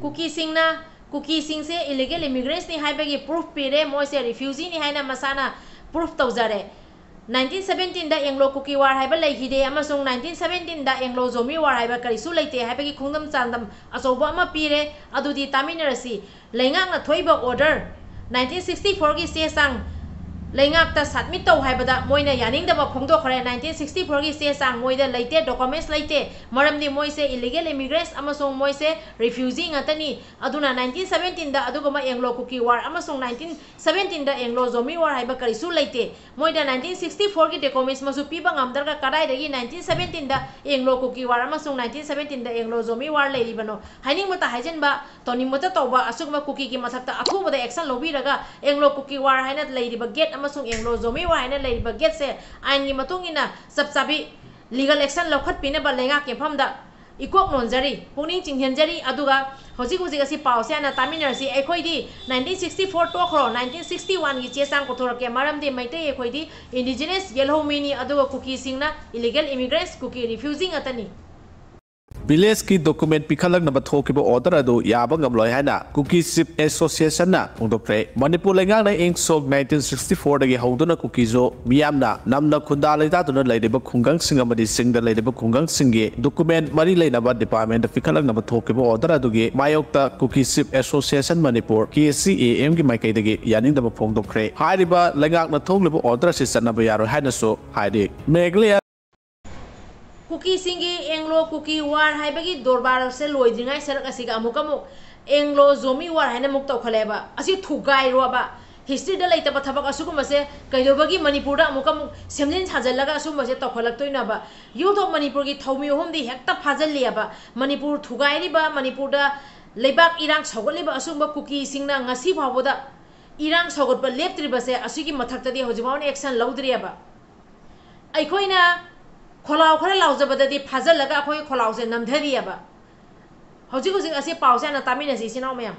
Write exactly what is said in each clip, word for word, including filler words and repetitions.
ꯀꯨꯀꯤꯁꯤꯡꯅ ꯀꯨꯀꯤꯁꯤꯡꯁꯦ illegal ꯏꯃꯤꯒ꯭ꯔꯦꯟꯁꯅꯤ ꯍꯥꯏꯕꯒꯤ proof ꯄꯤꯔꯦ, ꯃꯣꯏꯁꯦ ꯔꯤꯐ꯭ꯌꯨꯖꯤꯅꯤ ꯍꯥꯏꯅ ꯃꯁꯥꯅ ꯄ꯭ꯔꯨꯐ ꯇꯧꯖꯔꯦ꯫ ꯅꯥꯏꯟꯇꯤꯟ ꯁꯕꯦꯟꯇꯤꯟꯗ ꯑꯦꯡꯂꯣ ꯀꯨꯀꯤ ꯋꯥꯔ ꯍꯥꯏꯕ ꯂꯩꯈꯤꯗꯦ ꯑꯃꯁꯨꯡ ꯅꯥꯏꯟꯇꯤꯟ ꯁꯕꯦꯟꯇꯤꯟꯗ ꯑꯦꯡꯂꯣ ꯖꯣꯃꯤ ꯋꯥꯔ ꯍꯥꯏꯕ ꯀꯔꯤꯁꯨ ꯂꯩꯇꯦ ꯍꯥꯏꯕꯒꯤ ꯈꯣꯡꯗꯝ ꯆꯥꯡꯗꯝ ꯑꯆꯧꯕ ꯑꯃ ꯄꯤꯔꯦ꯫ ꯑꯗꯨꯗꯤ ꯇꯥꯃꯤꯟꯅꯔꯁꯤ꯫ ꯂꯩꯉꯥꯛꯅ ꯊꯣꯛꯏꯕ ꯑꯣꯔꯗꯔ, ꯅꯥꯏꯟꯇꯤꯟ ꯁꯤꯛꯁꯇꯤ ꯐꯣꯔꯒꯤ ꯆꯦ ꯆꯥꯡ ꯂꯩꯉꯥꯛꯇ ꯁꯕꯃꯤꯠ ꯇꯧ ꯍꯥꯏꯕꯗ ꯃꯣꯏꯅ ꯌꯥꯅꯤꯡꯗꯕ ꯐꯣꯡꯗꯣꯛꯈ꯭ꯔꯦ꯫ ꯅꯥꯏꯟꯇꯤꯟ ꯁꯤꯛꯁꯇꯤ ꯐꯣꯔꯒꯤ ꯆꯦ ꯆꯥꯡ ꯃꯣꯏꯗ ꯂꯩꯇꯦ, ꯗꯣꯀꯨꯃꯦꯟꯠꯁ ꯂꯩꯇꯦ, ꯃꯔꯝꯗꯤ ꯃꯣꯏꯁꯦ ꯏꯂꯤꯒꯦꯜ ꯏꯃꯤꯒ꯭ꯔꯦꯟꯠꯁ ꯑꯃꯁꯨꯡ ꯃꯣꯏꯁꯦ ꯔꯤꯐ꯭ꯌꯨꯖꯤ ꯉꯥꯛꯇꯅꯤ꯫ ꯑꯗꯨꯅ ꯅꯥꯏꯟꯇꯤꯟ ꯁꯕꯦꯟꯇꯤꯟꯗ ꯑꯗꯨꯒꯨꯝꯕ ꯑꯦꯡꯂꯣ ꯀꯨꯀꯤ ꯋꯥꯔ ꯑꯃꯁꯨꯡ ꯅꯥꯏꯟꯇꯤꯟ ꯁꯕꯦꯟꯇꯤꯟꯗ ꯑꯦꯡꯂꯣ ꯖꯣꯃꯤ ꯋꯥꯔ ꯍꯥꯏꯕ ꯀꯔꯤꯁꯨ ꯂꯩꯇꯦ꯫ ꯃꯣꯏꯗ ꯅꯥꯏꯟꯇꯤꯟ ꯁꯤꯛꯁꯇꯤ ꯐꯣꯔꯒꯤ ꯗꯣꯀꯨꯃꯦꯟꯠꯁ ꯃꯁꯨ ꯄꯤꯕ ꯉꯝꯗ꯭ꯔꯒ ꯀꯗꯥꯏꯗꯒꯤ ꯅꯥꯏꯟꯇꯤꯟ ꯁꯕꯦꯟꯇꯤꯟꯗ ꯑꯦꯡꯂꯣ ꯀꯨꯀꯤ ꯋꯥꯔ ꯑꯃꯁꯨꯡ ꯅꯥꯏꯟꯇꯤꯟ ꯁꯕꯦꯟꯇꯤꯟꯗ ꯑꯦꯡꯂꯣ ꯖꯣꯃꯤ ꯋꯥꯔ ꯂꯩꯔꯤꯕꯅꯣ? ꯍꯥꯏꯅꯤꯡꯕꯇ ꯍꯥꯏꯖꯤꯟꯕ, ꯇꯧꯅꯤꯡꯕꯇ ꯇꯧꯕ, ꯑꯁꯤꯒꯨꯝꯕ ꯀꯨꯀꯤꯒꯤ ꯃꯊꯛꯇ ꯑꯊꯨꯕꯗ ꯑꯦꯛꯁꯟ ꯂꯧꯕꯤꯔꯒ ꯑꯦꯡꯂꯣ ꯀꯨꯀꯤ ꯋꯥꯔ ꯍꯥꯏꯅ ꯂꯩꯔꯤꯕ ꯒꯦꯠ ꯑꯃꯁꯨꯡ ꯑꯦꯡꯂꯣ ꯖꯣꯃꯤ ꯋꯥꯔ ꯍꯥꯏꯅ ꯂꯩꯔꯤꯕ ꯒꯦꯠꯁꯦ ꯑꯥꯏꯟꯒꯤ ꯃꯇꯨꯡ ꯏꯟꯅ ꯆꯞ ꯆꯥꯕꯤ ꯂꯤꯒꯜ ꯑꯦꯛꯁꯟ ꯂꯧꯈꯠꯄꯤꯅꯕ ꯂꯩꯉꯥꯛꯀꯤ ꯃꯐꯝꯗ ꯏꯀꯣꯛ ꯅꯣꯟꯖꯔꯤ, ꯄꯨꯛꯅꯤꯡ ꯆꯤꯡꯁꯤꯟꯖꯔꯤ꯫ ꯑꯗꯨꯒ ꯍꯧꯖꯤꯛ ꯍꯧꯖꯤꯛ ꯑꯁꯤ ꯄꯥꯎꯁꯦ ꯍꯥꯟꯅ ꯇꯥꯃꯤꯟꯅꯔꯁꯤ꯫ ꯑꯩꯈꯣꯏꯗꯤ ꯅꯥꯏꯟꯇꯤꯟ ꯁꯤꯛꯁꯇꯤ ꯐꯣꯔ ꯇꯣꯛꯈ꯭ꯔꯣ, ꯅꯥꯏꯟꯇꯤꯟ ꯁꯤꯛꯁꯇꯤ ꯋꯥꯟꯒꯤ ꯆꯦ ꯆꯥꯡ ꯄꯨꯊꯣꯔꯛꯀꯦ, ꯃꯔꯝꯗꯤ ꯃꯩꯇꯩ ꯑꯩꯈꯣꯏꯗꯤ ꯏꯟꯗꯤꯖꯤꯅꯁ ꯌꯦꯜꯍꯧꯃꯤꯅꯤ, ꯑꯗꯨꯒ ꯀꯨꯀꯤꯁꯤꯡꯅ ꯏꯂꯤꯒꯦꯜ ꯏꯃꯤꯒ꯭ꯔꯦꯟꯠꯁ, ꯀꯨꯀꯤ ꯔꯤꯐ꯭ꯌꯨꯖꯤ ꯉꯥꯛꯇꯅꯤ꯫ ꯚꯤꯂꯦꯖꯀꯤ ꯗꯣꯀꯨꯃꯦꯟꯠ ꯄꯤꯈꯠꯂꯛꯅꯕ ꯊꯣꯛꯈꯤꯕ ꯑꯣꯔꯗꯔ ꯑꯗꯨ ꯌꯥꯕ ꯉꯝꯂꯣꯏ ꯍꯥꯏꯅ ꯀꯨꯀꯤ ꯆꯤꯐ ꯑꯦꯁꯣꯁꯤꯌꯦꯁꯟꯅ ꯐꯣꯡꯗꯣꯛꯈ꯭ꯔꯦ꯫ ꯃꯅꯤꯄꯨꯔ ꯂꯩꯉꯥꯛꯅ ꯏꯪ ꯁꯣꯛ ꯅꯥꯏꯟꯇꯤꯟ ꯁꯤꯛꯁꯇꯤ ꯐꯣꯔꯗꯒꯤ ꯍꯧꯗꯨꯅ ꯀꯨꯀꯤꯁꯨ ꯃꯤꯌꯥꯝꯅ ꯅꯝꯅ ꯈꯨꯟꯗꯥ ꯂꯩꯇꯥꯗꯨꯅ ꯂꯩꯔꯤꯕ ꯈꯨꯡꯒꯪꯁꯤꯡ ꯑꯃꯗꯤ ꯆꯤꯡꯗ ꯂꯩꯔꯤꯕ ꯈꯨꯡꯒꯪꯁꯤꯡꯒꯤ ꯗꯣꯀꯨꯃꯦꯟꯠ ꯃꯔꯤ ꯂꯩꯅꯕ ꯗꯤꯄꯥꯔꯠꯃꯦꯟꯠꯇ ꯄꯤꯈꯠꯂꯛꯅꯕ ꯊꯣꯛꯈꯤꯕ ꯑꯣꯔꯗꯔ ꯑꯗꯨꯒꯤ ꯃꯥꯌꯣꯛꯇ Kuki chief association Manipur, K C A ꯑꯦꯝꯒꯤ ꯃꯥꯏꯀꯩꯗꯒꯤ ꯌꯥꯅꯤꯡꯗꯕ ꯐꯣꯡꯗꯣꯛꯈ꯭ꯔꯦ꯫ ꯍꯥꯏꯔꯤꯕ ꯂꯩꯉꯥꯛꯅ ꯊꯣꯛꯂꯤꯕ ꯑꯣꯔꯗꯔ ꯑꯁꯤ ꯆꯠꯅꯕ ꯌꯥꯔꯣꯏ ꯍꯥꯏꯅꯁꯨ ꯍꯥꯏꯔꯤ꯫ ꯃꯦꯘꯥꯂꯌꯥ ꯀꯨꯀꯤꯁꯤꯡꯒꯤ ꯑꯦꯡꯂꯣ ꯀꯨꯀꯤ ꯋꯥꯔ ꯍꯥꯏꯕꯒꯤ ꯗꯣꯔꯕꯥꯔꯁꯦ ꯂꯣꯏꯗ꯭ꯔꯤꯉꯩ ꯁꯔꯨꯛ ꯑꯁꯤꯒ ꯑꯃꯨꯛꯀ ꯑꯃꯨꯛ ꯑꯦꯡꯂꯣ ꯖꯣꯃꯤ ꯋꯥꯔ ꯍꯥꯏꯅ ꯑꯃꯨꯛ ꯇꯧꯈꯠꯂꯛꯑꯦꯕ꯫ ꯑꯁꯤ ꯊꯨꯒꯥꯏꯔꯣꯕ, ꯍꯤꯁꯇ꯭ꯔꯤꯗ ꯂꯩꯇꯕ ꯊꯕꯛ ꯑꯁꯤꯒꯨꯝꯕꯁꯦ ꯀꯩꯗꯧꯕꯒꯤ ꯃꯅꯤꯄꯨꯔꯗ ꯑꯃꯨꯛꯀ ꯑꯃꯨꯛ ꯁꯦꯝꯖꯤꯟ ꯁꯥꯖꯤꯜꯂꯒ ꯑꯁꯤꯒꯨꯝꯕꯁꯦ ꯇꯧꯈꯠꯂꯛꯇꯣꯏꯅꯣꯕ? ꯌꯨꯠ ꯑꯣꯐ ꯃꯅꯤꯄꯨꯔꯒꯤ ꯊꯧꯃꯤ ꯑꯍꯨꯝꯗꯤ ꯍꯦꯛꯇ ꯐꯥꯖꯤꯜꯂꯤꯑꯕ꯫ ꯃꯅꯤꯄꯨꯔ ꯊꯨꯒꯥꯏꯔꯤꯕ, ꯃꯅꯤꯄꯨꯔꯗ ꯂꯩꯕꯥꯛ ꯏꯔꯥꯡ ꯁꯧꯒꯠꯂꯤꯕ ꯑꯁꯤꯒꯨꯝꯕ ꯀꯨꯀꯤꯁꯤꯡꯅ ꯉꯁꯤ ꯐꯥꯎꯕꯗ ꯏꯔꯥꯡ ꯁꯧꯒꯠꯄ ꯂꯦꯞꯇ꯭ꯔꯤꯕꯁꯦ ꯑꯁꯤꯒꯤ ꯃꯊꯛꯇꯗꯤ ꯍꯧꯖꯤꯛ ꯐꯥꯎꯅ ꯑꯦꯛꯁꯟ ꯂꯧꯗ꯭ꯔꯤꯑꯕ꯫ ꯑꯩꯈꯣꯏꯅ ꯈꯣꯂꯥꯎ ꯈꯔ ꯂꯥꯎꯖꯕꯗꯗꯤ ꯐꯥꯖꯤꯜꯂꯒ ꯑꯩꯈꯣꯏ ꯈꯣꯂꯥꯎꯁꯦ ꯅꯝꯊꯔꯤꯑꯕ꯫ ꯍꯧꯖꯤꯛ ꯍꯧꯖꯤꯛ ꯑꯁꯤ ꯄꯥꯎꯁꯦ ꯍꯥꯟꯅ ꯇꯥꯃꯤꯟꯅꯁꯤ, ꯏꯆꯤꯟ ꯏꯅꯥꯎ ꯃꯌꯥꯝ꯫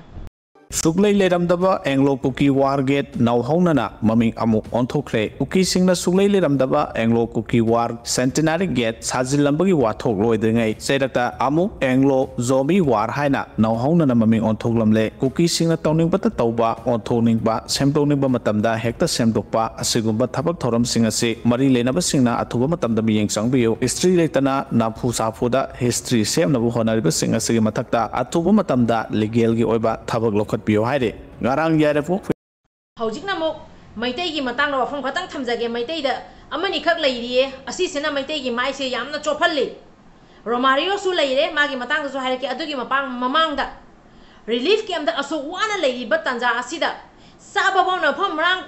ꯁꯨꯛꯂꯩ ꯂꯩꯔꯝꯗꯕ ꯑꯦꯡꯂꯣ ꯀꯨꯀꯤ ꯋꯥꯔ ꯒꯦꯠ ꯅꯧꯍꯧꯅꯅ ꯃꯃꯤꯡ ꯑꯃꯨꯛ ꯑꯣꯟꯊꯣꯛꯈ꯭ꯔꯦ꯫ ꯀꯨꯀꯤꯁꯤꯡꯅ ꯁꯨꯛꯂꯩ ꯂꯩꯔꯝꯗꯕ ꯑꯦꯡꯂꯣ ꯀꯨꯀꯤ ꯋꯥꯔ ꯁꯦꯟꯇꯤꯅꯥꯔꯤ ꯒꯦꯠ ꯁꯥꯖꯤꯜꯂꯝꯕꯒꯤ ꯋꯥꯊꯣꯛ ꯂꯣꯏꯗ꯭ꯔꯤꯉꯩ ꯆꯩꯔꯛꯇ ꯑꯃꯨꯛ ꯑꯦꯡꯂꯣ ꯖꯣꯃꯤ ꯋꯥꯔ ꯍꯥꯏꯅ ꯅꯧꯍꯧꯅꯅ ꯃꯃꯤꯡ ꯑꯣꯟꯊꯣꯛꯂꯝꯂꯦ꯫ ꯀꯨꯀꯤꯁꯤꯡꯅ ꯇꯧꯅꯤꯡꯕꯇ ꯇꯧꯕ, ꯑꯣꯟꯊꯣꯛꯅꯤꯡꯕ, ꯁꯦꯝꯗꯣꯛꯅꯤꯡꯕ ꯃꯇꯝꯗ ꯍꯦꯛꯇ ꯁꯦꯝꯗꯣꯛꯄ, ꯑꯁꯤꯒꯨꯝꯕ ꯊꯕꯛ ꯊꯧꯔꯝꯁꯤꯡ ꯑꯁꯤ ꯃꯔꯤ ꯂꯩꯅꯕꯁꯤꯡꯅ ꯑꯊꯨꯕ ꯃꯇꯝꯗ ꯃꯤꯠꯌꯦꯡ ꯆꯪꯕꯤꯌꯨ꯫ ꯍꯤꯁꯇ꯭ꯔꯤ ꯂꯩꯇꯅ ꯅꯝꯐꯨ ꯁꯥꯐꯨꯗ ꯍꯤꯁꯇ꯭ꯔꯤ ꯁꯦꯝꯅꯕ ꯍꯣꯠꯅꯔꯤꯕꯁꯤꯡ ꯑꯁꯤꯒꯤ ꯃꯊꯛꯇ ꯑꯊꯨꯕ ꯃꯇꯝꯗ ꯂꯤꯒꯦꯜꯒꯤ ꯑꯣꯏꯕ ꯊꯕꯛ ꯂꯧꯈꯠꯄꯤꯌꯨ ꯍꯥꯏꯔꯤ꯫ ꯉꯔꯥꯡ ꯌꯥꯏꯔꯤꯄꯣꯛ ꯍꯧꯖꯤꯛꯅ ꯑꯃꯨꯛ ꯃꯩꯇꯩꯒꯤ ꯃꯇꯥꯡꯗ ꯋꯥꯐꯝ ꯈꯇꯪ ꯊꯝꯖꯒꯦ꯫ ꯃꯩꯇꯩꯗ ꯑꯃꯅꯤꯈꯛ ꯂꯩꯔꯤꯌꯦ, ꯑꯁꯤꯁꯤꯅ ꯃꯩꯇꯩꯒꯤ ꯃꯥꯏꯁꯦ ꯌꯥꯝꯅ ꯆꯣꯞꯍꯜꯂꯤ꯫ ꯔꯣꯃꯥꯔꯤꯌꯣꯁꯨ ꯂꯩꯔꯦ, ꯃꯥꯒꯤ ꯃꯇꯥꯡꯗꯁꯨ ꯍꯥꯏꯔꯛꯀꯦ꯫ ꯑꯗꯨꯒꯤ ꯃꯄꯥꯡ ꯃꯃꯥꯡꯗ ꯔꯤꯂꯤꯐ ꯀꯦꯝꯞꯇ ꯑꯁꯨꯛ ꯋꯥꯅ ꯂꯩꯔꯤꯕ ꯇꯥꯟꯖꯥ ꯑꯁꯤꯗ, ꯆꯥꯕ ꯐꯥꯎꯅ ꯃꯐꯝ ꯃꯔꯥꯡ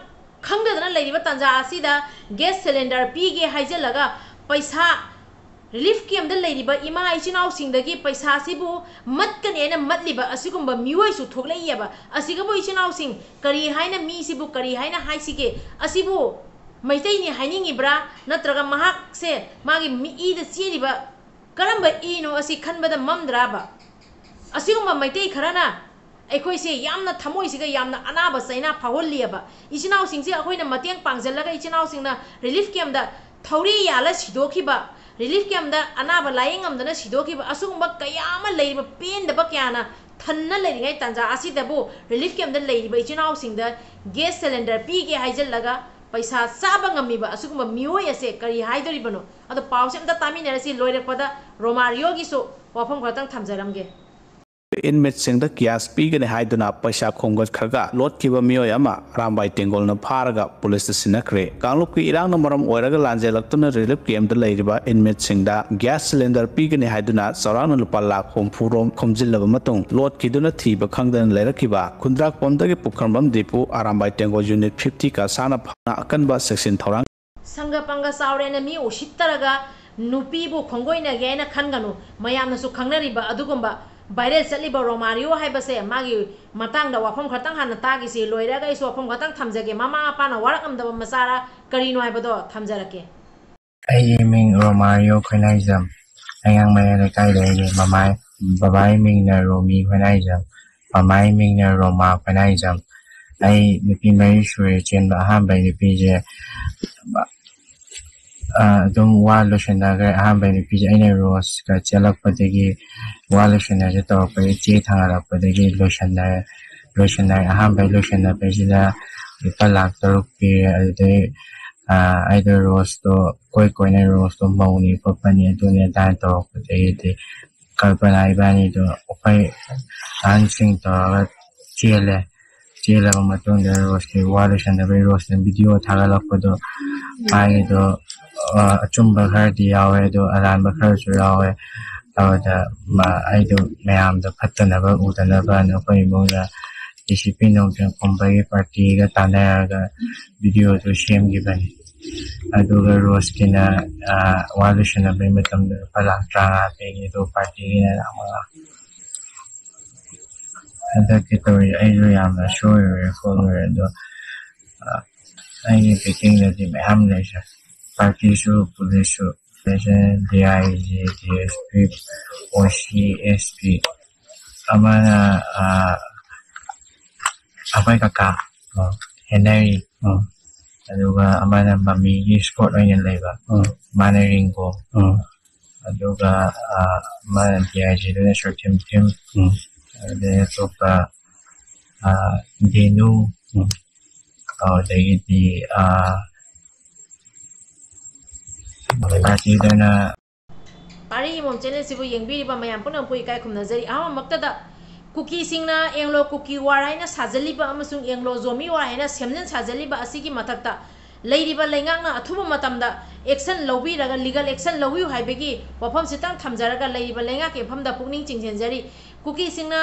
ꯈꯪꯗꯗꯅ ꯂꯩꯔꯤꯕ ꯇꯥꯟꯖꯥ ꯑꯁꯤꯗ ꯒ꯭ꯌꯥꯁ ꯁꯤꯂꯤꯟꯗꯔ ꯄꯤꯒꯦ ꯍꯥꯏꯖꯤꯜꯂꯒ ꯄꯩꯁꯥ, ꯔꯤꯂꯤꯐ ꯀꯦꯝꯞꯇ ꯂꯩꯔꯤꯕ ꯏꯃꯥ ꯏꯆꯤꯟ ꯏꯅꯥꯎꯁꯤꯡꯗꯒꯤ ꯄꯩꯁꯥꯁꯤꯕꯨ ꯃꯠꯀꯅꯤ ꯍꯥꯏꯅ ꯃꯠꯂꯤꯕ ꯑꯁꯤꯒꯨꯝꯕ ꯃꯤꯑꯣꯏꯁꯨ ꯊꯣꯛꯂꯛꯏꯑꯕ꯫ ꯑꯁꯤꯒꯕꯨ ꯏꯆꯤꯟ ꯏꯅꯥꯎꯁꯤꯡ ꯀꯔꯤ ꯍꯥꯏꯅ, ꯃꯤꯁꯤꯕꯨ ꯀꯔꯤ ꯍꯥꯏꯅ ꯍꯥꯏꯁꯤꯒꯦ? ꯑꯁꯤꯕꯨ ꯃꯩꯇꯩꯅꯤ ꯍꯥꯏꯅꯤꯡꯉꯤꯕ꯭ꯔꯥ, ꯅꯠꯇ꯭ꯔꯒ ꯃꯍꯥꯛꯁꯦ ꯃꯥꯒꯤ ꯃꯤꯠꯏꯗ ꯆꯦꯜꯂꯤꯕ ꯀꯔꯝꯕ ꯏꯅꯣ ꯑꯁꯤ ꯈꯟꯕꯗ ꯃꯝꯗ꯭ꯔꯕ? ꯑꯁꯤꯒꯨꯝꯕ ꯃꯩꯇꯩ ꯈꯔꯅ ꯑꯩꯈꯣꯏꯁꯦ ꯌꯥꯝꯅ ꯊꯃꯣꯏꯁꯤꯒ ꯌꯥꯝꯅ ꯑꯅꯥꯕ ꯆꯩꯅꯥ ꯐꯥꯎꯍꯜꯂꯤꯑꯕ꯫ ꯏꯆꯤꯟ ꯏꯅꯥꯎꯁꯤꯡꯁꯦ ꯑꯩꯈꯣꯏꯅ ꯃꯇꯦꯡ ꯄꯥꯡꯁꯤꯜꯂꯒ ꯏꯆꯤꯟ ꯏꯅꯥꯎꯁꯤꯡꯅ ꯔꯤꯂꯤꯐ ꯀꯦꯝꯞꯇ ꯊꯧꯔꯤ ꯌꯥꯜꯂ ꯁꯤꯗꯣꯛꯈꯤꯕ, ꯔꯤꯂꯤꯐ ꯀꯦꯝꯞꯇ ꯑꯅꯥꯕ ꯂꯥꯏꯌꯦꯡ ꯉꯝꯗꯅ ꯁꯤꯗꯣꯛꯈꯤꯕ, ꯑꯁꯤꯒꯨꯝꯕ ꯀꯌꯥ ꯑꯃ ꯂꯩꯔꯤꯕ ꯄꯦꯟꯗꯕ ꯀꯌꯥꯅ ꯊꯟꯅ ꯂꯩꯔꯤꯉꯩ ꯇꯥꯟꯖꯥ ꯑꯁꯤꯗꯕꯨ ꯔꯤꯂꯤꯐ ꯀꯦꯝꯞꯇ ꯂꯩꯔꯤꯕ ꯏꯆꯤꯟ ꯏꯅꯥꯎꯁꯤꯡꯗ ꯒ꯭ꯌꯥꯁ ꯁꯤꯂꯤꯟꯗꯔ ꯄꯤꯒꯦ ꯍꯥꯏꯖꯤꯜꯂꯒ ꯄꯩꯁꯥ ꯆꯥꯕ ꯉꯝꯃꯤꯕ ꯑꯁꯤꯒꯨꯝꯕ ꯃꯤꯑꯣꯏ ꯑꯁꯦ ꯀꯔꯤ ꯍꯥꯏꯗꯣꯔꯤꯕꯅꯣ? ꯑꯗꯣ ꯄꯥꯎꯁꯦ ꯑꯝꯇ ꯇꯥꯃꯤꯟꯅꯔꯁꯤ꯫ ꯂꯣꯏꯔꯛꯄꯗ ꯔꯣꯃꯥꯔꯤꯌꯣꯒꯤꯁꯨ ꯋꯥꯐꯝ ꯈꯔꯇꯪ ꯊꯝꯖꯔꯝꯒꯦ꯫ ꯏꯟꯃꯦꯠꯁꯤꯡꯗ ꯒ꯭ꯌꯥꯁ ꯄꯤꯒꯅꯤ ꯍꯥꯏꯗꯨꯅ ꯄꯩꯁꯥ ꯈꯣꯝꯒꯠꯈ꯭ꯔꯒ ꯂꯣꯠꯈꯤꯕ ꯃꯤꯑꯣꯏ ꯑꯃ ꯑꯔꯥꯝꯕꯥꯏ ꯇꯦꯡꯒꯣꯜꯅ ꯐꯥꯔꯒ ꯄꯨꯂꯤꯁꯇ ꯁꯤꯟꯅꯈ꯭ꯔꯦ꯫ ꯀꯥꯡꯂꯨꯞꯀꯤ ꯏꯔꯥꯡꯅ ꯃꯔꯝ ꯑꯣꯏꯔꯒ ꯂꯥꯟꯖꯦꯜꯂꯛꯇꯨꯅ ꯔꯤꯂꯤꯐ ꯀꯦꯝꯞꯇ ꯂꯩꯔꯤꯕ ꯏꯟꯃꯦꯠꯁꯤꯡꯗ ꯒ꯭ꯌꯥꯁ ꯁꯤꯂꯤꯟꯗꯔ ꯄꯤꯒꯅꯤ ꯍꯥꯏꯗꯨꯅ ꯆꯥꯎꯔꯥꯛꯅ ꯂꯨꯄꯥ ꯂꯥꯈ ꯍꯨꯝꯐꯨ ꯔꯣꯝ ꯈꯣꯝꯖꯤꯜꯂꯕ ꯃꯇꯨꯡ ꯂꯣꯠꯈꯤꯗꯨꯅ ꯊꯤꯕ ꯈꯪꯗꯅ ꯂꯩꯔꯛꯈꯤꯕ ꯈꯨꯟꯗ꯭ꯔꯥꯛꯄꯝꯗꯒꯤ ꯄꯨꯈ꯭ꯔꯝꯕꯝ ꯗꯤꯄꯨ ꯑꯔꯥꯝꯕꯥꯏ ꯇꯦꯡꯒꯣꯜ ꯌꯨꯅꯤꯠ ꯐꯤꯐꯇꯤ ꯀꯥꯁꯥꯅ ꯐꯥꯅ ꯑꯀꯟꯕ ꯆꯦꯛꯁꯤꯟ ꯊꯧꯔꯥꯡ ꯁꯪꯒ ꯄꯪꯒ ꯆꯥꯎꯔꯦꯅ ꯃꯤ ꯎꯁꯤꯠꯇꯔꯒ ꯅꯨꯄꯤꯕꯨ ꯈꯣꯡꯒꯣꯏꯅꯒꯦ ꯍꯥꯏꯅ ꯈꯟꯒꯅꯨ꯫ ꯃꯌꯥꯝꯅꯁꯨ ꯈꯪꯅꯔꯤꯕ ꯑꯗꯨꯒꯨꯝꯕ ꯚꯥꯏꯔꯦꯜ ꯆꯠꯂꯤꯕ ꯔꯣꯃꯥꯔꯤꯌꯣ ꯍꯥꯏꯕꯁꯦ, ꯃꯥꯒꯤ ꯃꯇꯥꯡꯗ ꯋꯥꯐꯝ ꯈꯔꯇꯪ ꯍꯥꯟꯅ ꯇꯥꯈꯤꯁꯤ꯫ ꯂꯣꯏꯔꯒ ꯑꯩꯁꯨ ꯋꯥꯐꯝ ꯈꯔꯇꯪ ꯊꯝꯖꯒꯦ꯫ ꯃꯃꯥ ꯃꯄꯥꯅ ꯋꯥꯔꯛꯂꯝꯗꯕ ꯃꯆꯥꯔ ꯀꯔꯤꯅꯣ ꯍꯥꯏꯕꯗꯣ ꯊꯝꯖꯔꯛꯀꯦ꯫ ꯑꯩꯒꯤ ꯃꯤꯡ ꯔꯣꯃꯥꯔꯤꯌꯣ ꯈꯣꯏꯅꯥꯏꯖꯝ꯫ ꯑꯉꯥꯡ ꯃꯌꯥꯏ ꯂꯩꯀꯥꯏꯗ ꯑꯩꯒꯤ ꯃꯃꯥꯏ, ꯕꯕꯥꯒꯤ ꯃꯤꯡꯅ ꯔꯣꯃꯤ ꯈꯣꯏꯅꯥꯏꯖꯝ꯫ ꯃꯃꯥꯏ ꯃꯤꯡꯅ ꯔꯣꯃꯥ ꯈꯣꯏꯅꯥꯏꯖꯝ꯫ ꯑꯩ ꯅꯨꯄꯤ ꯃꯔꯤ ꯁꯨꯔꯦ ꯆꯦꯟꯕ꯫ ꯑꯍꯥꯟꯕꯩ ꯅꯨꯄꯤꯁꯦ ꯑꯗꯨꯝ ꯋꯥ ꯂꯣꯏꯁꯟꯅꯈ꯭ꯔꯦ꯫ ꯑꯍꯥꯟꯕꯩ ꯅꯨꯄꯤꯁꯦ ꯑꯩꯅ ꯔꯣꯁꯀ ꯆꯦꯜꯂꯛꯄꯗꯒꯤ ꯋꯥ ꯂꯣꯏꯁꯟꯅꯁꯦ ꯇꯧꯔꯛꯄꯗꯒꯤ ꯆꯦ ꯊꯥꯡꯒꯠꯂꯛꯄꯗꯒꯤ ꯂꯣꯏꯁꯟꯅꯔꯦ꯫ ꯂꯣꯏꯁꯟꯅꯔꯦ꯫ ꯑꯍꯥꯟꯕꯩ ꯂꯣꯏꯁꯟꯅꯕꯁꯤꯗ ꯂꯨꯄꯥ ꯂꯥꯛ ꯇꯔꯨꯛ ꯄꯤꯔꯦ꯫ ꯑꯗꯨꯗꯩ ꯑꯩꯗꯣ ꯔꯣꯁꯇꯣ ꯀꯣꯏ ꯀꯣꯏꯅ ꯔꯣꯁꯇꯣ ꯃꯧꯅꯤ ꯈꯣꯠꯄꯅꯤ ꯑꯗꯨꯅꯤ ꯑꯗꯥꯅ ꯇꯧꯔꯛꯄꯗꯒꯤꯗꯤ ꯀꯜꯄꯅꯥ ꯏꯕꯥꯅꯤꯗꯣ ꯑꯩꯈꯣꯏ ꯑꯍꯟꯁꯤꯡ ꯇꯧꯔꯒ ꯆꯦꯜꯂꯦ꯫ ꯆꯦꯜꯂꯕ ꯃꯇꯨꯡꯗ ꯔꯣꯁꯀꯤ ꯋꯥ ꯂꯣꯏꯁꯟꯅꯕꯒꯤ ꯔꯣꯁꯅ ꯚꯤꯗꯤꯑꯣ ꯊꯥꯒꯠꯂꯛꯄꯗꯣ ꯃꯥꯒꯤꯗꯣ ꯑꯆꯨꯝꯕ ꯈꯔꯗꯤ ꯌꯥꯎꯋꯦ ꯑꯗꯣ ꯑꯔꯥꯟꯕ ꯈꯔꯁꯨ ꯌꯥꯎꯋꯦ꯫ ꯑꯗꯨꯗ ꯑꯩꯗꯣ ꯃꯌꯥꯝꯗ ꯐꯠꯇꯅꯕ ꯎꯗꯅꯕꯅ ꯑꯩꯈꯣꯏ ꯏꯃꯨꯡꯗ ꯗꯤ ꯁꯤ ꯄꯤ ꯅꯣꯡꯊꯦꯝ ꯈꯨꯝꯕꯒꯤ ꯄꯥꯔꯇꯤꯒ ꯇꯥꯟꯅꯔꯒ ꯚꯤꯗꯤꯑꯣꯗꯨ ꯁꯦꯝꯈꯤꯕꯅꯤ꯫ ꯑꯗꯨꯒ ꯔꯣꯁꯀꯤꯅ ꯋꯥ ꯂꯣꯏꯁꯟꯅꯕꯒꯤ ꯃꯇꯝꯗ ꯂꯨꯄꯥ ꯂꯥꯛ ꯇꯔꯥꯃꯉꯥ ꯄꯤꯔꯤ ꯑꯗꯨꯒ ꯄꯥꯔꯇꯤꯒꯤꯅ ꯂꯥꯛ ꯃꯉꯥ꯫ ꯍꯟꯗꯛꯀꯤ ꯇꯧꯔꯤ ꯑꯩꯁꯨ ꯌꯥꯝꯅ ꯁꯣꯏꯔꯨꯔꯦ ꯈꯣꯠꯂꯨꯔꯦ ꯑꯗꯣ ꯑꯩꯒꯤ ꯕꯦꯀꯤꯡꯗꯗꯤ ꯃꯌꯥꯝ ꯂꯩꯁꯦ꯫ ꯄꯥꯔꯇꯤꯁꯨ ꯄꯨꯂꯤꯁꯁꯨ ꯂꯩꯁꯦ꯫ D I G, D S P, ꯑꯣ ꯁꯤ, ꯑꯦꯁ ꯄꯤ꯫ ꯑꯃꯅ ꯑꯩꯈꯣꯏ ꯀꯀꯥ ꯍꯦꯅꯔꯤ꯫ ꯑꯗꯨꯒ ꯑꯃꯅ ꯃꯃꯤꯒꯤ ꯏꯁꯀꯣꯠ ꯑꯣꯏꯅ ꯂꯩꯕ꯫ ꯃꯥꯅ ꯔꯤꯡꯒꯣ꯫ ꯑꯗꯨꯒ ꯑꯃꯅ ꯗꯤ ꯑꯥꯏ ꯖꯤꯗꯨꯅ ꯁꯨꯔꯊꯤꯝ ꯊꯤꯝ꯫ ꯑꯗꯩ ꯑꯇꯣꯞꯄ ꯗꯦꯅꯨ꯫ ꯑꯗꯒꯤꯗꯤ ꯄꯥꯔꯇꯤꯗꯅ ꯄꯥꯔꯤ ꯏꯃꯣꯝ ꯆꯦꯅꯦꯜꯁꯤꯕꯨ ꯌꯦꯡꯕꯤꯔꯤꯕ ꯃꯌꯥꯝ ꯄꯨꯝꯅꯃꯛꯄꯨ ꯏꯀꯥꯏ ꯈꯨꯝꯅꯖꯔꯤ꯫ ꯑꯍꯥꯟꯕꯃꯛꯇꯗ ꯀꯨꯀꯤꯁꯤꯡꯅ ꯑꯦꯡꯂꯣ ꯀꯨꯀꯤ ꯋꯥꯔ ꯍꯥꯏꯅ ꯁꯥꯖꯜꯂꯤꯕ ꯑꯃꯁꯨꯡ ꯑꯦꯡꯂꯣ ꯖꯣꯃꯤ ꯋꯥꯔ ꯍꯥꯏꯅ ꯁꯦꯝꯖꯤꯟ ꯁꯥꯖꯜꯂꯤꯕ ꯑꯁꯤꯒꯤ ꯃꯊꯛꯇ ꯂꯩꯔꯤꯕ ꯂꯩꯉꯥꯛꯅ ꯑꯊꯨꯕ ꯃꯇꯝꯗ action ꯂꯧꯕꯤꯔꯒ legal action ꯂꯧꯕꯤꯌꯨ ꯍꯥꯏꯕꯒꯤ ꯋꯥꯐꯝꯁꯤꯇꯪ ꯊꯝꯖꯔꯒ ꯂꯩꯔꯤꯕ ꯂꯩꯉꯥꯛꯀꯤ ꯃꯐꯝꯗ ꯄꯨꯛꯅꯤꯡ ꯆꯤꯡꯁꯤꯟꯖꯔꯤ꯫ ꯀꯨꯀꯤꯁꯤꯡꯅ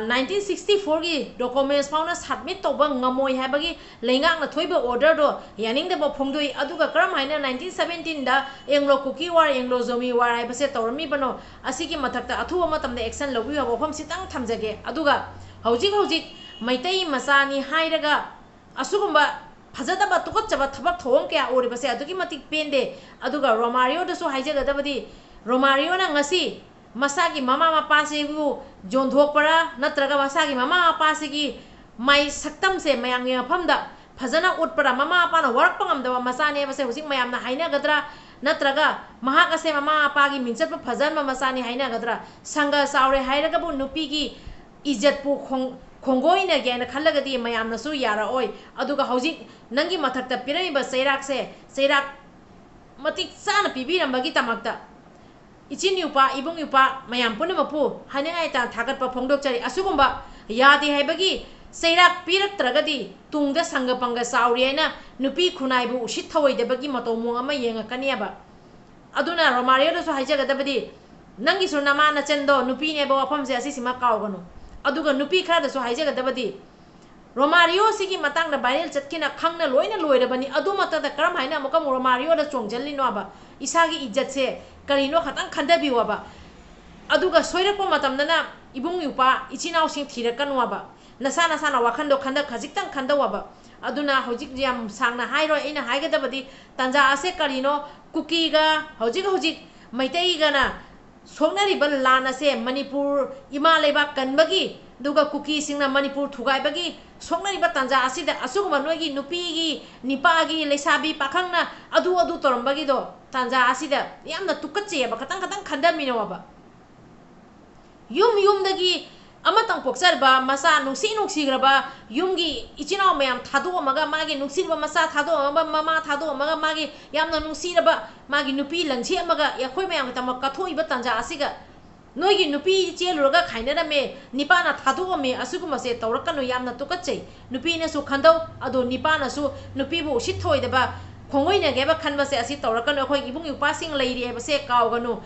nineteen sixty fourꯒꯤ documents ꯐꯥꯎꯅ submit ꯇꯧꯕ ꯉꯝꯃꯣꯏ ꯍꯥꯏꯕꯒꯤ ꯂꯩꯉꯥꯛꯅ ꯊꯣꯛꯏꯕ orderꯗꯣ ꯌꯥꯅꯤꯡꯗꯕ ꯐꯣꯡꯗꯣꯛꯏ꯫ ꯑꯗꯨꯒ ꯀꯔꯝ ꯍꯥꯏꯅ nineteen seventeenꯗ ꯑꯦꯡꯂꯣ ꯀꯨꯀꯤ ꯋꯥꯔ, ꯑꯦꯡꯂꯣ ꯖꯣꯃꯤ ꯋꯥꯔ ꯍꯥꯏꯕꯁꯦ ꯇꯧꯔꯝꯃꯤꯕꯅꯣ? ꯑꯁꯤꯒꯤ ꯃꯊꯛꯇ ꯑꯊꯨꯕ ꯃꯇꯝꯗ action ꯂꯧꯕꯤꯌꯨ ꯍꯥꯏꯕ ꯋꯥꯐꯝꯁꯤꯇꯪ ꯊꯝꯖꯒꯦ꯫ ꯑꯗꯨꯒ ꯍꯧꯖꯤꯛ ꯍꯧꯖꯤꯛ ꯃꯩꯇꯩ ꯃꯆꯥꯅꯤ ꯍꯥꯏꯔꯒ ꯑꯁꯤꯒꯨꯝꯕ ꯐꯖꯗꯕ ꯇꯨꯀꯠꯆꯕ ꯊꯕꯛ ꯊꯧꯑꯣꯡ ꯀꯌꯥ ꯎꯔꯤꯕꯁꯦ ꯑꯗꯨꯛꯀꯤ ꯃꯇꯤꯛ ꯄꯦꯟꯗꯦ꯫ ꯑꯗꯨꯒ ꯔꯣꯃꯥꯔꯤꯑꯣꯗꯁꯨ ꯍꯥꯏꯖꯒꯗꯕꯗꯤ, ꯔꯣꯃꯥꯔꯤꯑꯣꯅ ꯉꯁꯤ ꯃꯁꯥꯒꯤ ꯃꯃꯥ ꯃꯄꯥꯁꯤꯕꯨ ꯌꯣꯟꯊꯣꯛꯄꯔꯥ, ꯅꯠꯇ꯭ꯔꯒ ꯃꯁꯥꯒꯤ ꯃꯃꯥ ꯃꯄꯥꯁꯤꯒꯤ ꯃꯥꯏ ꯁꯛꯇꯝꯁꯦ ꯃꯌꯥꯝꯒꯤ ꯃꯐꯝꯗ ꯐꯖꯅ ꯎꯠꯄꯔꯥ? ꯃꯃꯥ ꯃꯄꯥꯅ ꯋꯥꯔꯛꯄ ꯉꯝꯗꯕ ꯃꯆꯥꯅꯦꯕꯁꯦ ꯍꯧꯖꯤꯛ ꯃꯌꯥꯝꯅ ꯍꯥꯏꯅꯒꯗ꯭ꯔꯥ? ꯅꯠꯇ꯭ꯔꯒ ꯃꯍꯥꯛ ꯑꯁꯦ ꯃꯃꯥ ꯃꯄꯥꯒꯤ ꯃꯤꯡꯆꯠꯄꯨ ꯐꯖꯍꯟꯕ ꯃꯆꯥꯅꯤ ꯍꯥꯏꯅꯒꯗ꯭ꯔꯥ? ꯁꯪꯒ ꯆꯥꯎꯔꯦ ꯍꯥꯏꯔꯒꯕꯨ ꯅꯨꯄꯤꯒꯤ ꯏꯖꯠꯄꯨ ꯈꯣꯡ-, ꯈꯣꯡꯒꯣꯏꯅꯒꯦꯅ ꯈꯜꯂꯒꯗꯤ ꯃꯌꯥꯝꯅꯁꯨ ꯌꯥꯔꯛꯑꯣꯏ꯫ ꯑꯗꯨꯒ ꯍꯧꯖꯤꯛ ꯅꯪꯒꯤ ꯃꯊꯛꯇ ꯄꯤꯔꯝꯃꯤꯕ ꯆꯩꯔꯥꯛꯁꯦ, ꯆꯩꯔꯥꯛ ꯃꯇꯤꯛ ꯆꯥꯅ ꯄꯤꯕꯤꯔꯝꯕꯒꯤ ꯗꯃꯛꯇ ꯏꯆꯤꯟ ꯏꯎꯄꯥ, ꯏꯕꯨꯡ ꯏꯎꯄꯥ ꯃꯌꯥꯝ ꯄꯨꯝꯅꯃꯛꯄꯨ ꯍꯥꯏꯅꯤꯡꯉꯥꯏ ꯇꯥ-, ꯊꯥꯒꯠꯄ ꯐꯣꯡꯗꯣꯛꯆꯔꯤ꯫ ꯑꯁꯤꯒꯨꯝꯕ ꯌꯥꯗꯦ ꯍꯥꯏꯕꯒꯤ ꯆꯩꯔꯥꯛ ꯄꯤꯔꯛꯇ꯭ꯔꯒꯗꯤ ꯇꯨꯡꯗ ꯁꯪꯒ ꯄꯪꯒ ꯆꯥꯎꯔꯤ ꯍꯥꯏꯅ ꯅꯨꯄꯤ ꯈꯨꯟꯅꯥꯏꯕꯨ ꯎꯁꯤꯠ ꯊꯑꯣꯏꯗꯕꯒꯤ ꯃꯇꯧ ꯃꯑꯣꯡ ꯑꯃ ꯌꯦꯡꯉꯛꯀꯅꯦꯕ꯫ ꯑꯗꯨꯅ ꯔꯣꯃꯥꯔꯤꯑꯣꯗꯁꯨ ꯍꯥꯏꯖꯒꯗꯕꯗꯤ, ꯅꯪꯒꯤꯁꯨ ꯅꯃꯥ ꯅꯆꯟꯗꯣ ꯅꯨꯄꯤꯅꯦꯕ ꯋꯥꯐꯝꯁꯦ ꯑꯁꯤꯁꯤꯃ ꯀꯥꯎꯒꯅꯨ꯫ ꯑꯗꯨꯒ ꯅꯨꯄꯤ ꯈꯔꯗꯁꯨ ꯍꯥꯏꯖꯒꯗꯕꯗꯤ, ꯔꯣꯃꯥꯔꯤꯑꯣꯁꯤꯒꯤ ꯃꯇꯥꯡꯗ viral ꯆꯠꯈꯤꯅ ꯈꯪꯅ ꯂꯣꯏꯅ ꯂꯣꯏꯔꯕꯅꯤ꯫ ꯑꯗꯨꯃꯛꯇꯗ ꯀꯔꯝ ꯍꯥꯏꯅ ꯑꯃꯨꯛꯀ ꯑꯃꯨꯛ ꯔꯣꯃꯥꯔꯤꯑꯣꯗ ꯆꯣꯡꯁꯤꯜꯂꯤꯅꯣꯕ? ꯏꯁꯥꯒꯤ ꯏꯖꯠꯁꯦ ꯀꯔꯤꯅꯣ ꯈꯇꯪ ꯈꯟꯊꯕꯤꯌꯣꯕ꯫ ꯑꯗꯨꯒ ꯁꯣꯏꯔꯛꯄ ꯃꯇꯝꯗꯅ ꯏꯕꯨꯡ ꯏꯎꯄꯥ ꯏꯆꯤꯟ ꯏꯅꯥꯎꯁꯤꯡ ꯊꯤꯔꯛꯀꯅꯨꯕ꯫ ꯅꯁꯥ ꯅꯁꯥꯅ ꯋꯥꯈꯟꯗꯣ ꯈꯟꯗ-, ꯈꯖꯤꯛꯇꯪ ꯈꯟꯗꯧꯕ꯫ ꯑꯗꯨꯅ ꯍꯧꯖꯤꯛ ꯌꯥꯝ ꯁꯥꯡꯅ ꯍꯥꯏꯔꯣꯏ, ꯑꯩꯅ ꯍꯥꯏꯒꯗꯕꯗꯤ ꯇꯥꯟꯖꯥ ꯑꯁꯦ ꯀꯔꯤꯅꯣ? ꯀꯨꯀꯤꯒ ꯍꯧꯖꯤꯛ ꯍꯧꯖꯤꯛ ꯃꯩꯇꯩꯒꯅ ꯁꯣꯛꯅꯔꯤꯕ ꯂꯥꯟ ꯑꯁꯦ ꯃꯅꯤꯄꯨꯔ ꯏꯃꯥ ꯂꯩꯕꯥꯛ ꯀꯟꯕꯒꯤ, ꯑꯗꯨꯒ ꯀꯨꯀꯤꯁꯤꯡꯅ ꯃꯅꯤꯄꯨꯔ ꯊꯨꯒꯥꯏꯕꯒꯤ ꯁꯣꯛꯅꯔꯤꯕ ꯇꯥꯟꯖꯥ ꯑꯁꯤꯗ ꯑꯁꯤꯒꯨꯝꯕ ꯅꯣꯏꯒꯤ ꯅꯨꯄꯤꯒꯤ, ꯅꯤꯄꯥꯒꯤ, ꯂꯩꯁꯥꯕꯤ ꯄꯥꯈꯪꯅ ꯑꯗꯨ ꯑꯗꯨ ꯇꯧꯔꯝꯕꯒꯤꯗꯣ ꯇꯥꯟꯖꯥ ꯑꯁꯤꯗ ꯌꯥꯝꯅ ꯇꯨꯀꯠꯆꯩꯑꯕ꯫ ꯈꯇꯪ ꯈꯇꯪ ꯈꯟꯊꯃꯤꯟꯅꯧꯑꯕ꯫ ꯌꯨꯝ ꯌꯨꯝꯗꯒꯤ ꯑꯃꯇꯪ ꯄꯣꯛꯆꯔꯕ ꯃꯆꯥ ꯅꯨꯡꯁꯤ ꯅꯨꯡꯁꯤꯈ꯭ꯔꯕ ꯌꯨꯝꯒꯤ ꯏꯆꯤꯟ ꯏꯅꯥꯎ ꯃꯌꯥꯝ ꯊꯥꯗꯣꯛꯑꯝꯃꯒ, ꯃꯥꯒꯤ ꯅꯨꯡꯁꯤꯔꯕ ꯃꯆꯥ ꯊꯥꯗꯣꯛꯑꯝꯃꯒ, ꯃꯃꯥ ꯊꯥꯗꯣꯛꯑꯝꯃꯒ, ꯃꯥꯒꯤ ꯌꯥꯝꯅ ꯅꯨꯡꯁꯤꯔꯕ ꯃꯥꯒꯤ ꯅꯨꯄꯤ ꯂꯟꯁꯦꯛꯑꯝꯃꯒ ꯑꯩꯈꯣꯏ ꯃꯌꯥꯝꯒꯤꯗꯃꯛ ꯀꯠꯊꯣꯛꯏꯕ ꯇꯥꯟꯖꯥ ꯑꯁꯤꯒ, ꯅꯣꯏꯒꯤ ꯅꯨꯄꯤ ꯆꯦꯜꯂꯨꯔꯒ ꯈꯥꯏꯅꯔꯝꯃꯦ, ꯅꯤꯄꯥꯅ ꯊꯥꯗꯣꯛꯑꯝꯃꯦ, ꯑꯁꯤꯒꯨꯝꯕꯁꯦ ꯇꯧꯔꯛꯀꯅꯨ, ꯌꯥꯝꯅ ꯇꯨꯀꯠꯆꯩ꯫ ꯅꯨꯄꯤꯅꯁꯨ ꯈꯟꯗꯧ, ꯑꯗꯣ ꯅꯤꯄꯥꯅꯁꯨ ꯅꯨꯄꯤꯕꯨ ꯎꯁꯤꯠ ꯊꯑꯣꯏꯗꯕ ꯈꯣꯡꯑꯣꯏꯅꯒꯦꯕ ꯈꯟꯕꯁꯦ ꯑꯁꯤ ꯇꯧꯔꯛꯀꯅꯨ꯫ ꯑꯩꯈꯣꯏ ꯏꯕꯨꯡ ꯏꯄ꯭ꯋꯥꯁꯤꯡ ꯂꯩꯔꯤ ꯍꯥꯏꯕꯁꯦ ꯀꯥꯎꯒꯅꯨ꯫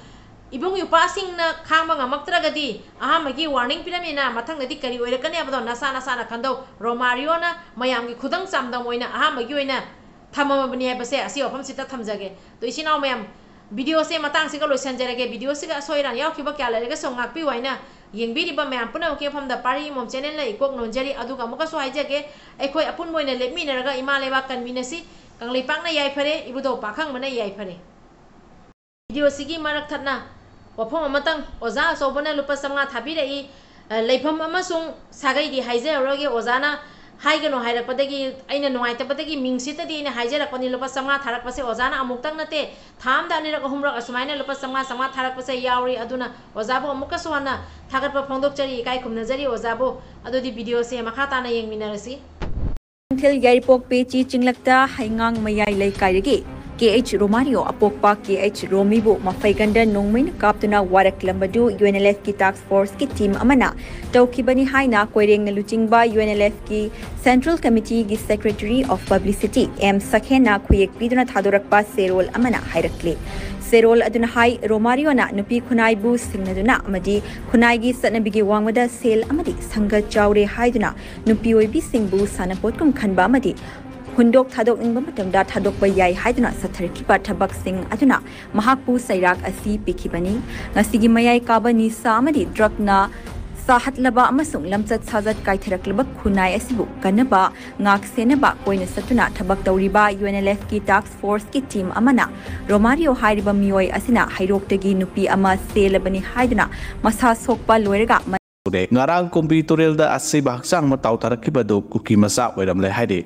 ꯏꯕꯨꯡ ꯏꯄ꯭ꯋꯥꯁꯤꯡꯅ ꯈꯥꯡꯕ ꯉꯝꯃꯛꯇ꯭ꯔꯒꯗꯤ ꯑꯍꯥꯟꯕꯒꯤ warning ꯄꯤꯔꯝꯃꯤꯅ ꯃꯊꯪꯗꯗꯤ ꯀꯔꯤ ꯑꯣꯏꯔꯛꯀꯅꯤ ꯍꯥꯏꯕꯗꯣ ꯅꯁꯥ ꯅꯁꯥꯅ ꯈꯟꯗꯧ꯫ ꯔꯣꯃꯥꯔꯤꯑꯣꯅ ꯃꯌꯥꯝꯒꯤ ꯈꯨꯗꯝ ꯆꯥꯡꯗꯝ ꯑꯣꯏꯅ ꯑꯍꯥꯟꯕꯒꯤ ꯑꯣꯏꯅ ꯊꯝꯃꯕꯅꯤ ꯍꯥꯏꯕꯁꯦ ꯑꯁꯤ ꯋꯥꯐꯝꯁꯤꯗ ꯊꯝꯖꯒꯦ꯫ ꯑꯗꯣ ꯏꯆꯤꯟ ꯏꯅꯥꯎ ꯃꯌꯥꯝ, videoꯁꯦ ꯃꯇꯥꯡꯁꯤꯒ ꯂꯣꯏꯁꯤꯟꯖꯔꯒꯦ꯫ Videoꯁꯤꯒ ꯑꯁꯣꯏ ꯑꯔꯥꯟ ꯌꯥꯎꯈꯤꯕ ꯀꯌꯥ ꯂꯩꯔꯒꯁꯨ ꯉꯥꯛꯄꯤꯌꯨ ꯍꯥꯏꯅ ꯌꯦꯡꯕꯤꯔꯤꯕ ꯃꯌꯥꯝ ꯄꯨꯝꯅꯃꯛꯀꯤ ꯃꯐꯝꯗ ꯄꯥꯔꯤ ꯏꯃꯣꯝ channelꯅ ꯏꯀꯣꯛ ꯅꯣꯟꯖꯔꯤ꯫ ꯑꯗꯨꯒ ꯑꯃꯨꯛꯀꯁꯨ ꯍꯥꯏꯖꯒꯦ, ꯑꯩꯈꯣꯏ ꯑꯄꯨꯟꯕ ꯑꯣꯏꯅ ꯂꯦꯞꯃꯤꯟꯅꯔꯒ ꯏꯃꯥ ꯂꯩꯕꯥꯛ ꯀꯟꯃꯤꯟꯅꯁꯤ꯫ ꯀꯪꯂꯩꯄꯥꯛꯅ ꯌꯥꯏꯐꯔꯦ, ꯏꯕꯨꯙꯧ ꯄꯥꯈꯪꯕꯅ ꯌꯥꯏꯐꯔꯦ꯫ Videoꯁꯤꯒꯤ ꯃꯔꯛ ꯊꯠꯅ ꯋꯥꯐꯝ ꯑꯃꯇꯪ, ꯑꯣꯖꯥ ꯑꯆꯧꯕꯅ ꯂꯨꯄꯥ ꯆꯥꯝꯃꯉꯥ ꯊꯥꯕꯤꯔꯛꯏ, ꯑ, ꯂꯩꯐꯝ ꯑꯃꯁꯨꯡ ꯁꯥꯒꯩꯗꯤ ꯍꯥꯏꯖꯔꯔꯣꯏꯒꯦ, ꯑꯣꯖꯥꯅ ꯍꯥꯏꯒꯅꯨ ꯍꯥꯏꯔꯛꯄꯗꯒꯤ ꯑꯩꯅ ꯅꯨꯡꯉꯥꯏꯇꯕꯗꯒꯤ ꯃꯤꯡꯁꯤꯠꯇꯗꯤ ꯑꯩꯅ ꯍꯥꯏꯖꯔꯛꯄꯅꯤ꯫ ꯂꯨꯄꯥ ꯆꯥꯝꯃꯉꯥ ꯊꯥꯔꯛꯄꯁꯦ ꯑꯣꯖꯥꯅ ꯑꯃꯨꯛꯇꯪ ꯅꯠꯇꯦ, ꯊꯥ ꯑꯃꯗ ꯑꯅꯤꯔꯛ ꯑꯍꯨꯝꯔꯛ ꯑꯁꯨꯃꯥꯏꯅ ꯂꯨꯄꯥ ꯆꯥꯝꯃꯉꯥ, ꯆꯥꯝꯃꯉꯥ ꯊꯥꯔꯛꯄꯁꯦ ꯌꯥꯎꯔꯤ꯫ ꯑꯗꯨꯅ ꯑꯣꯖꯥꯕꯨ ꯑꯃꯨꯛꯀꯁꯨ ꯍꯟꯅ ꯊꯥꯒꯠꯄ ꯐꯣꯡꯗꯣꯛꯆꯔꯤ, ꯏꯀꯥꯏ ꯈꯨꯝꯅꯖꯔꯤ ꯑꯣꯖꯥꯕꯨ꯫ ꯑꯗꯨꯗꯤ videoꯁꯦ ꯃꯈꯥ ꯇꯥꯅ ꯌꯦꯡꯃꯤꯟꯅꯔꯁꯤ꯫ ꯅꯨꯡꯊꯤꯜ ꯌꯥꯏꯔꯤꯄꯣꯛ ꯄꯦꯆꯤ ꯆꯤꯡꯂꯛꯇ ꯍꯩꯉꯥꯡ ꯃꯌꯥꯏ ꯂꯩꯀꯥꯏꯗꯒꯤ ꯀꯦ ꯑꯩꯆ ꯔꯣꯃꯥꯔꯤꯌꯣ, ꯑꯄꯣꯛꯄ ꯀꯦ ꯑꯩꯆ ꯔꯣꯃꯤꯕꯨ ꯃꯐꯩꯒꯟꯗ ꯅꯣꯡꯃꯩꯅ ꯀꯥꯞꯇꯨꯅ ꯋꯥꯔꯛꯂꯝꯕꯗꯨ UNLFꯀꯤ task forceꯀꯤ team ꯑꯃꯅ ꯇꯧꯈꯤꯕꯅꯤ ꯍꯥꯏꯅ ꯀꯣꯏꯔꯦꯡꯅ ꯂꯨꯆꯤꯡꯕ UNLFꯀꯤ Central Committeeꯒꯤ Secretary of Publicity ꯑꯦꯝ ꯁꯈꯦꯟꯅ ꯈꯨꯌꯦꯛ ꯄꯤꯗꯨꯅ ꯊꯥꯗꯣꯔꯛꯄ ꯆꯦꯔꯣꯜ ꯑꯃꯅ ꯍꯥꯏꯔꯛꯂꯤ꯫ ꯆꯦꯔꯣꯜ ꯑꯗꯨꯅ ꯍꯥꯏ, ꯔꯣꯃꯥꯔꯤꯌꯣꯅ ꯅꯨꯄꯤ ꯈꯨꯟꯅꯥꯏꯕꯨ ꯁꯤꯡꯅꯗꯨꯅ ꯑꯃꯗꯤ ꯈꯨꯟꯅꯥꯏꯒꯤ ꯆꯠꯅꯕꯤꯒꯤ ꯋꯥꯡꯃꯗ ꯁꯦꯜ ꯑꯃꯗꯤ ꯁꯪꯒ ꯆꯥꯎꯔꯦ ꯍꯥꯏꯗꯨꯅ ꯅꯨꯄꯤ ꯑꯣꯏꯕꯤꯁꯤꯡꯕꯨ ꯁꯥꯟꯅꯄꯣꯠꯀꯨꯝ ꯈꯟꯕ ꯑꯃꯗꯤ ꯍꯨꯟꯗꯣꯛ ꯊꯥꯗꯣꯛꯅꯤꯡꯕ ꯃꯇꯝꯗ ꯊꯥꯗꯣꯛꯄ ꯌꯥꯏ ꯍꯥꯏꯗꯨꯅ ꯆꯠꯊꯔꯛꯈꯤꯕ ꯊꯕꯛꯁꯤꯡ ꯑꯗꯨꯅ ꯃꯍꯥꯛꯄꯨ ꯆꯩꯔꯥꯛ ꯑꯁꯤ ꯄꯤꯈꯤꯕꯅꯤ꯫ ꯉꯁꯤꯒꯤ ꯃꯌꯥꯏ ꯀꯥꯕ ꯅꯤꯁꯥ ꯑꯃꯗꯤ drugꯅ ꯁꯥꯍꯠꯂꯕ ꯑꯃꯁꯨꯡ ꯂꯝꯆꯠ ꯁꯥꯖꯠ ꯀꯥꯏꯊꯔꯛꯂꯕ ꯈꯨꯟꯅꯥꯏ ꯑꯁꯤꯕꯨ ꯀꯟꯅꯕ, ꯉꯥꯛ ꯁꯦꯟꯅꯕ ꯀꯣꯏꯅ ꯆꯠꯇꯨꯅ ꯊꯕꯛ ꯇꯧꯔꯤꯕ UNLFꯀꯤ task forceꯀꯤ team ꯑꯃꯅ ꯔꯣꯃꯥꯔꯤꯌꯣ ꯍꯥꯏꯔꯤꯕ ꯃꯤꯑꯣꯏ ꯑꯁꯤꯅ ꯍꯩꯔꯣꯛꯇꯒꯤ ꯅꯨꯄꯤ ꯑꯃ ꯆꯦꯜꯂꯕꯅꯤ ꯍꯥꯏꯗꯨꯅ ꯃꯁꯥ ꯁꯣꯛꯄ ꯂꯣꯏꯔꯒ ꯉꯔꯥꯡ ꯀꯨꯝꯕꯤ ꯇꯨꯔꯦꯜꯗ ꯑꯁꯤꯕ ꯍꯛꯆꯥꯡ ꯑꯃ ꯇꯥꯎꯊꯔꯛꯈꯤꯕꯗꯨ ꯀꯨꯀꯤ ꯃꯆꯥ ꯑꯣꯏꯔꯝꯂꯦ ꯍꯥꯏꯔꯤ꯫